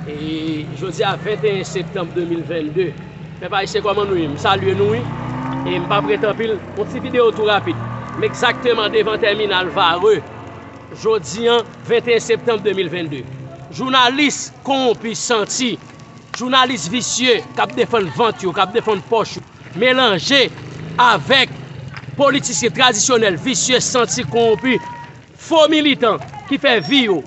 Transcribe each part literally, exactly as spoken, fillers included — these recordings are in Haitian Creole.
E jodi a venteyen septanm de mil vennde, pèp ayisyen, kòman nou ye? M salye nou wi. E m p ap rete anpil, yon ti videyo tou rapid. M egzakteman devan tèminal Varreux, jodi a venteyen septanm de mil vennde. Jounalis kowonpi santi, jounalis visye k ap defann vant yo, k ap defann pòch yo, melanje avèk politisyen tradisyonèl visye, santi, kowonpi, fo militan ki fè vi yo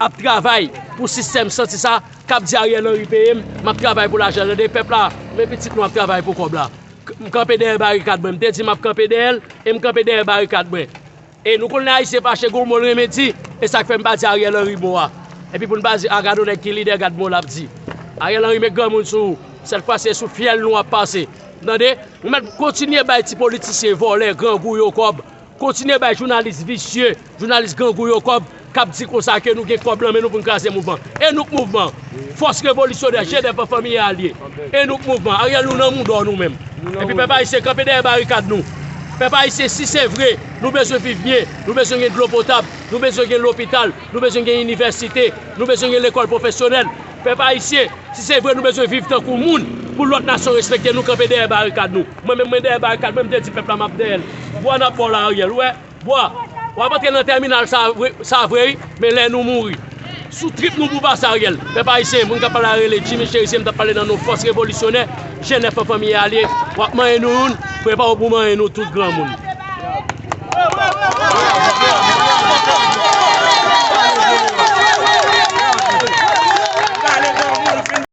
ap travay pou sistèm santi sa, k ap di Ariel Henry peye m, m ap travay pou lajan. Tande pèp la, men pitit nou ap travay pou kòb la. M kanpe dèyè barikad mwen, m te di m ap kanpe dèyè l, e m kanpe dèyè barikad mwen. E nou konn lè ayisyen fache, gon mo l renmen di, e sa k fè m pa di Ariel Henry mo a. Epi pou n pa di, a gad yon nèg ki lidè, gad mo l ap di. Ariel Henry met granmoun sou ou, sèl fwa se sou fyèl nou w ap pase. Tande, nou mèt kontinye bay ti politisyen vòlè, grangou yo kòb. Kontinye bay jounalis visye, jounalis grangou yo kòb, k ap di konsa ke nou gen kòb nan men nou pou n kraze mouvman. E nou k mouvman. Fòs revolisyonè, G N F an fanmi e alye. E nou k mouvman. Ariel, nou nan mouda w nou menm. Epi pèp ayisyen, kanpe dèyè barikad nou. Pèp ayisyen, si se vre, nou bezwen viv byen, nou bezwen gen dlo potab, nou bezwen gen lopital, nou bezwen gen inivèsite, nou bezwen gen lekòl pwofesyonèl. Pèp ayisyen, si se vre nou bezwen viv tankou moun, pou lòt nasyon respekte nou, kanpe dèyè barikad nou. Mwen menm, mwen dèyè barikad mwen, m te di pèp la m ap dèyè l. Bwa n ap ba w la, Ariel, ou wè? Bwa, w ap antre nan tèminal sa vre, sa vre wi, men lè nou mouri, sou trip nou pou pase, Ariel. Pèp ayisyen, moun k ap pale a rele Jimmy Cherizier, m t ap pale nan non fòs revolisyonè, G N F an fanmi e alye. W ap manyen nou youn, prepare w pou manyen nou tout, granmoun.